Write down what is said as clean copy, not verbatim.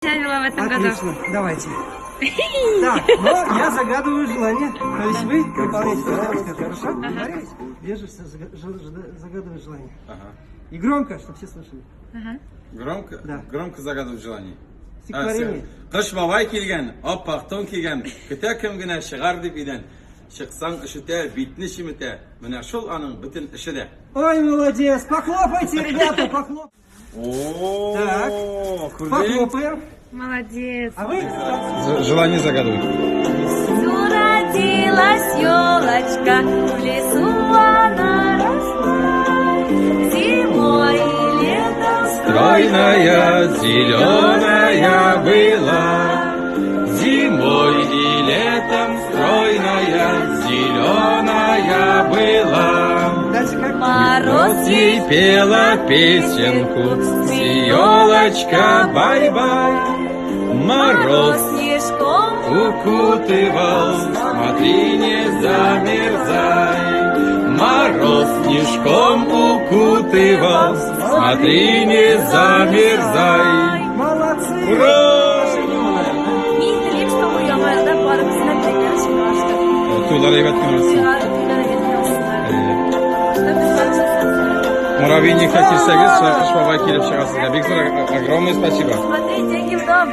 Была в этом году. Отлично, давайте. Так, но я загадываю желание. То есть вы выполняете то, что я вам скажу. Хорошо? Договорились? Держишься, загадывай желание. Ага. И громко, чтобы все слышали. Ага. Громко? Да. Громко загадывать желание. Стихотворение. Кыш бабай килгән, ап-ак тун кигән, көтә кем генә чыгар дип өйдән. Чыксаң өшетә, битне чеметә. Менә шул аның бөтен эше дә. Ой, молодец! Похлопайте, ребята, похлопайте. О, Так. күрдең? Похлопаем. Молодец. А вы? Желание загадывай. Лесу родилась елочка, в лесу она росла. Зимой и летом Стройная, зеленая была, зимой и летом стройная, зеленая была. Дальше как? Мороз Ей пела песенку, елочка, бай-бай. Мороз снежком укутывал, смотри, не замерзай. Мороз снежком укутывал, смотри, не замерзай. Молодцы! Ура! Мин телим, чтобы Яңа елда барыбызны бергә чыгарышты. Туйлар әйбәт кенә үтсен. Туйлар әйбәт кенә үтсен. Муравейникка килсәгез, Кыш бабай килеп чыга сезгә. Бик зур огромное спасибо. Смотри, деньги в дом.